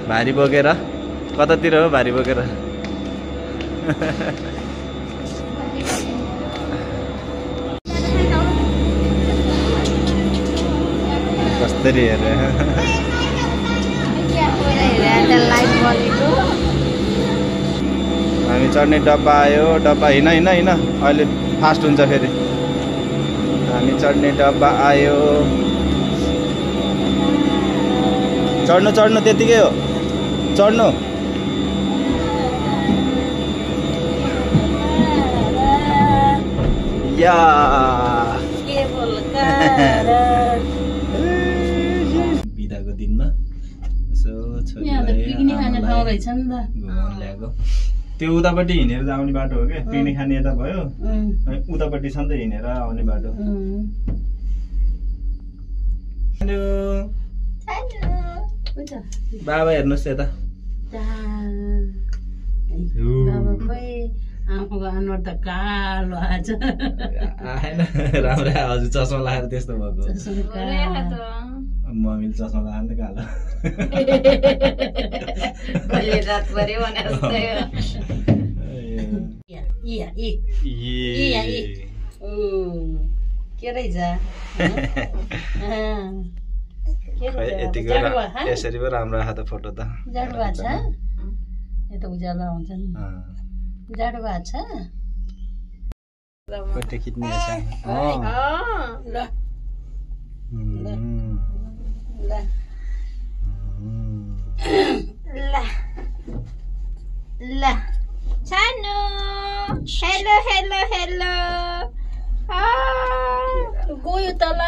भारी बोकेर कतातिर हो भारी बोकेर कसरी हेरे हामी चढ्ने डब्बा आयो डब्बा हिँड हिँड हिँड अहिले फास्ट हुन्छ फेरि हामी चढ्ने डब्बा आयो चढ्नु चढ्नु त्यतिकै हो चढ्नु या बिदाको दिनमा यसो घुमाउनु ल्याएको त्यो उतापट्टि हिँडेर आउने बाटो हो क्या पिकनिक खाने यता भयो उतापट्टि छ नि त हिँडेर आउने बाटो बाबा हेर्नुहोस् यता अनुहार त कालो आज आएन राम्रो हजुर चस्मा लगाएर त्यस्तो भएको मम्मीले चस्मा लगाएर त कालो के रहेछ यतिको यसरी पो राम्रो आएको त फोटो त जाडो भएको छ यता उज्यालो आउँछ नि जाडो भएको छ फोटो खिच्ने छ ल ल ल ल सानो हेलो हेलो हेलो गयो तल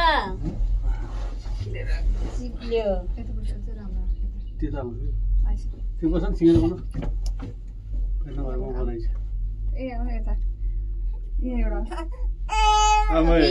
सिक्यो त्यो बसन सिंगल बन हैन घरमा बनाइछ ए हो यता ए एउटा अमले